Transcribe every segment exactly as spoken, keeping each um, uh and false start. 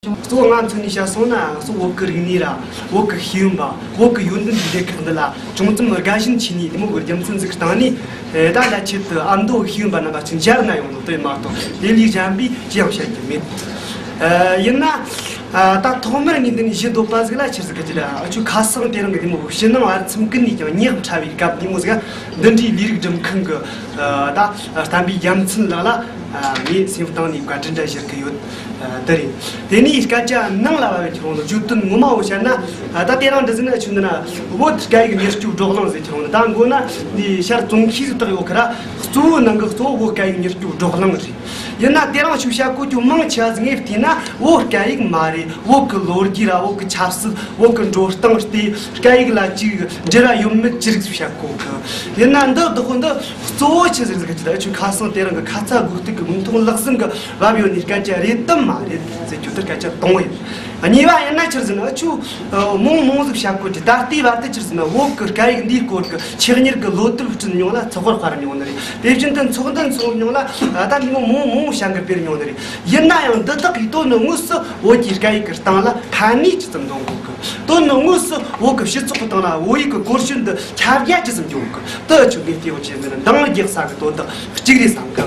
གཙོ་བོ་ང་མཚོན་ནས་བཤད་སོང་ན། གཙོ་བོ་བོད་ཀྱི་རིག་གནས་ར་བོད་ཀྱི་ཤེས་ཡོན་པ། བོད་ཀྱི་ཡོན་ཏན་གྱི་སྡེ་ཁག་འདི་ལ་ཅུང་ཙམ་དགའ་ཞེན་ཆེ་ནས་དེ་མོ་གི་རྒྱུ་མཚན་ཟིག་གི་སྟེང་ནས། ཨེ། ད་ལྟ་ཆེད་དུ་ཨ་མདོ་གི་ཤེས་ཡོན་པ་རྣམ་པ་ཚོ་མཇལ་ན་ཡོང་ནོ་དེ་མ་གཏོགས། དེ་ལས་གཞན་པའི་ཅི་ཡང་བཤད་རྒྱུ་མེད། ཨེ། ཡིན་ན། ཨ། ད་ཐོག་མར་ངས་འདི་ནས་ཞུ་འདོད་པ་ཟིག་ལ་ཆི་ཟིག་གི་ཅི་ལ། ཨ། ཆུ་ཁ་སང་དེ་རིང་གི་དེ་མོ་ཕྱི་ནང་བར་མཚམས་ཀུན་ནས་ཀྱང་ཉག་ཕྲ་བའི་སྐབས་དེ་མོ་ཟིག་ག་འདི་འདྲའི་ལས་རིགས་སྒྲུབ་མཁན་གྱི། ཨ། ད་བསྟན་པའི་རྒྱལ་མཚན་ལགས་ལ། ཨ། ངས་སེམས་གཏིང་ནས་བཀའ་དྲིན་དྲན་ཞུ་གི་ཡོད། ཨ། དེ་རེད། དེ་ནས་སྐད་ཆ་ནང་ལ་བབས་པའི་ཁྱེར་འོང་ནི་བརྗོད་དོན་ངོ་མ་བོ་བཤད་ན། ཨ། ད་དེ་རིང་འདི་ཟིན་ན་ཆུ་འདི་ན་བོད་སྐད་ཡིག་མྱུར་སྐྱོབ་བགྲོ་གླེང་ཟེར་ཁྱེར་འོང་ནི། ད་མགོ་ན་འདི་ཤར་ཙོང་ཁའི་ཟིག་བཏགས་ཡོད་ཁ་ར། གཙོ་བོའི་ནང་གི་གཙོ་བོ་བོད་སྐད་ཡིག་མྱུར་སྐྱོབ་བགྲོ་གླེང་རེད། ཡིན་ན་དེ་རིང་ཆུ་བཤད་གོ་རྒྱུ་མང་ཆེ་བ་ཟིག་ངས་བལྟས་ན། བོད་སྐད་ཡིག་མ་རེད། བོད་ཀྱི་ལོ་རྒྱུས་ར། བོད་ཀྱི་ཆབ་སྲིད། བོད་ཀྱི་འགྲོ་སྟངས་ཏེ། སྐད་ཡིག་ལ་ཅིག་འབྲེལ་བ་ཡོད་མེད་ཅི་རིགས་བཤད་གོ་གི། ཡིན་ན་འདི་བདག་པོ་འདི་གཙོ་བོ་ཆི་ཟིག་ཟིག་གི་ད་ཆུ་ཁ་སང་དེ་རིང་གི་ཁ་ཚ་དགོས་གཏུག་གི་མིག་མཐོང་ལག་ཟིན་གི་བབ་ཡོད་ནི་སྐད་ཆ་རེད་དམ་མ་རེད་ཟེར་རྒྱུ་དེ་སྐད་ཆ་དང་པོ་ཡིན། གཉིས་པ་ཡིན་ན་ཆི་ཟིག་ན་ཆུ། ཨ། མང་མང་ཟིག་བཤད་གོ་རྒྱུ། ད་ལྟའི་བར་དུ་ཆི་ཟིག་ན་བོད་ཀྱི་སྐད་ཡིག་འདིའི་སྐོར་གྱི་ཆེད་གཉེར་གྱི་བློ་དོར་བསྐྲུན་མྱོང་ལ་ཚགས་པར་དཔར་མྱོང་ནི་རེད། དེ་བཞིན་དུ་ཚོགས་འདུ་འཚོགས་མྱོང་ལ། ཨ། ད་མང་མང་མང་བྱ་འགུལ་སྤེལ་མྱོང་ནི་རེད། ཡིན་ན་ཡང་འདི་དག་གིས་དོན་ནི་དངོས་སུ་བོད་ཀྱི་སྐད་ཡིག་གི་སྟེང་ལ་ཕན་ནུས་ཅི་ཙམ་འདོན་གོ་གི། དོན་ནི་དངོས་སུ་བོད་ཀྱི་སྤྱི་ཚོགས་ཀྱི་སྟེང་ལ་བོད་ཡིག་གི་གོ་དོན་འདི་ཁྱབ་རྒྱ་ཅི་ཙམ་འཇོག་གི། དེ་ཆུ་ངས་ལྟེ་བ་བྱས་ནས་འདང་རྒྱག་ས་གི་དོན་དག་གཅིག་རེད་བསམ་གི།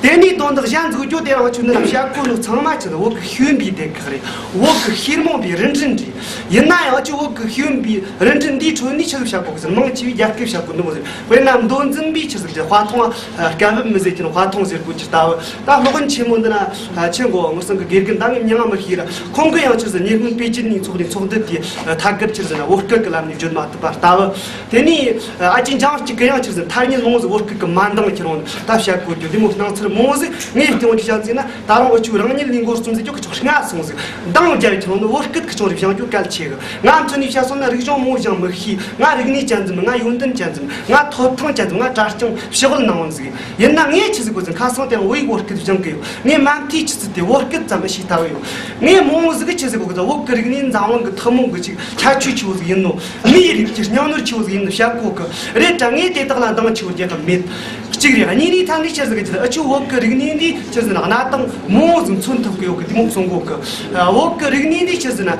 དེ་ནས་དོན་དག་གཞན་འཛུགས་རྒྱུ་དེ་རང་ཆུ་ནི་བཤད་གོ་ནོ་ཚང་མ་ཆི་ནི་བོད་ཀྱི་ཤེས་ཡོན་པའི་སྡེ་ཁག་རེད། བོད་ཀྱི་ཤེས་རྨོངས་པའི་རིན་བྲལ་རེད། ཡིན་ན་ཡང་ཆུ་བོད་ཀྱི་ཤེས་ཡོན་པའི་རིན་བྲལ་འདིའི་ཁྲོད་ནས་ཆི་ཟིག་བཤད་གོ་གི་ཟེར། མང་ཆེ་བས་རྒྱ་སྐད་བཤད་གོ་ནི་མོ་ཟེར། དཔེར་ན་མདོ་འཛིན་པས་ཆི་ཟིག་ཟེར། དཔའ་ཐང་སྐད་བབ་མི་ཟེར་གྱི་ནི་དཔའ་ཐང་ཟེར་གོ་གི་ལྟ་བུ། ད་སློབ་དཔོན་ཆེན་མོ་འདི་ན་ཆེན་གོ་ངོ་སང་གི་དགེ་རྒན་ད་ངས་མྱིང་ང་མི་ཤེས་ར། ཁོང་གི་ཡང་ཆི་ཟེར། ཉེ་སྔོན་པེ་ཅིན་ནས་འཚོགས་ནས་ཚོགས་འདུ་དེ་ཐད་ཀར་ཆི་ཟེར་ན་བོད་སྐད་ཀྱི་ལམ་ནས་བརྗོད་མ་ཐུབ་པ་ལྟ་བུ། དེ་ནས་ཨ་ཅེ་འཇང་གཅིག་གི་ཡང་ཆི་ཟེར། ཐ་སྙད་མང་ཟིག་བོད་སྐད་ཀྱི་མ་འདང་ཁྱེར་འོང་ད་བཤད་གོ་རྒྱུ་དེ་མོ་སྣང་ཚུལ་མང་ཟིག་ངས་བལྟས་འོང་གི་བཤད་ཟིག་ན། ད་རུང་འུ་ཆོ་རང་ཉིད་ལས་འགོ་རྩོམ་ཟིག་རྒྱུ་ཁ་ཆོག་སྔ་སོང་ཟིག་འདང་རྒྱབ་ཁྱེར་འོང་ནི་བོད་སྐད་ཁ་ཆུང་རེ་བཞེངས་རྒྱུ་གལ་ཆེ་གི། ང་མཚོན་ནས་བཤད་སོང་ན་རིག་གཞུང་མང་བོ་བཞེངས་མི་ཤེས། ང་རིག་གནས་ཅན་ཟིག་མིན། ང་ཡོན་ཏན་ཅན་ཟིག་མིན། ང་ཐོབ་ཐང་ཅན་ཟིག་མིན། ང་གྲྭ་རྐྱང་ཕྱི་དབུལ་ནང་བོན་ཟིག་ཡིན། ཡིན་ན་ངས་ཆི་ཟིག་གོ་ཟིག་ཁ་སང་དེ་བོད་ཡིག་བོད་སྐད་བཞེངས་གི་ཡོད། ངས་མ་མཐའི་ཆུ་ཚོད་དེ་བོད་སྐད་ཙམ་ཞིག་ལྟ་བུ་ཡོད། ངས་མང་བོ་ཟིག་གི་ཆི་ཟིག་གོ་གི་ད་བོད་ཀྱི་རིག་གནས་འཛམ་གླིང་གི་ཐུན་མོང་གི་ཅིག་ཁྱད་ཆོས་ཆེ་བོ་ཟིག་ཡིན་ནོ། མིའི་རིགས་ཀྱི་སྙིང་ནོར་ཆེ་བོ་ཟིག་ཡིན་ནོ་བཤད་གོ་གི་རེད་དྲ། ངས་དེ་དག་ལ་འདང་ཆེ་བོ་རྒྱག་གི་མེད། གཅིག་རེད། གཉིས་ནས་ཐ་ནས་ཆི་ཟིག་གི་ཅི་ད་འུ་ཆོ་བོད་ཀྱི་རིག་གནས་འདི་ཆི་ཟིག་ན་གནའ་དེང་མང་བོ་ཟིག་མཚོན་ཐུབ་གི་ཡོད་གི་དེ་མོ་གསུང་གོ་གི། ཨ། བོད་ཀྱི་རིག་གནས་འདི་ཆི་ཟིག་ན། ཨ།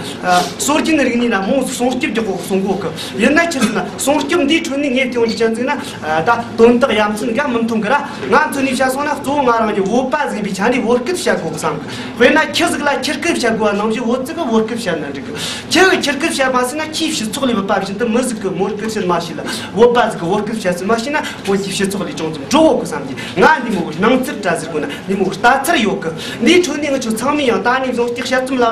སྲོལ་རྒྱུན་རིག་གནས་ན་མང་བོ་ཟིག་སྲུང་སྐྱོབ་རྒྱག་གོ་གི་གསུང་གོ་གི། ཡིན་ན་ཆི་ཟིག་ན་སྲུང་སྐྱོབ་འདིའི་ཁྲོད་ནས་ངས་བལྟས་འོང་གི་ཅན་ཟིག་ན། ཨ། ད་དོན་དག་ཡ་མཚན་འགའ་མི་མཐོང་གི་ར། ང་མཚོན་ནས་བཤད་སོང་ན་གཙོ་བོ་ང་རང་གི་བོད་པ་ཟིག་ཡིན་པའི་ཆ་ནས་བོད་སྐད་བཤད་དགོས་བསམ་གི། དཔེར་ན་ཁྱི་ཟིག་ལ་ཁྱི་སྐད་བཤད་དགོས་པ་ནང་བཞིན་བོད་ཟིག་གིས་བོད་སྐད་བཤད་ན་འགྲིག་གི། ཁྱི་གིས་ཁྱི་སྐད་བཤད་མ་ཤེས་ན་ཁྱིའི་སྤྱི་ཚོགས་ལས་བུད་པ་བཞིན་དུ་མི་ཟིག་གིས་མོ་སྐད་བཤད་མ་ཤེས་ལ། བོད་པ་ཟིག་གིས་བོད་སྐད་བཤད་ཟིག་མ་ཤེས་ན་བོད་ཀྱི་སྤྱི་ཚོགས་ལས་ཅུང་ཙམ་འགྲོ་གོ་གི་བསམ་གི། ང་འདི་མོ་གི་སྣང་ཚུལ་འདྲ་ཟེར་དགོས་ན་འདི་མོ་གི་ལྟ་ཚུལ་ཡོད་གི། འདིའི་ཁྲོད་ནས་ང་ཆོ་ཚང་མས་ཡང་ད་ནས་བཟུང་སྟེ་དཔྱད་རྩོམ་ལ།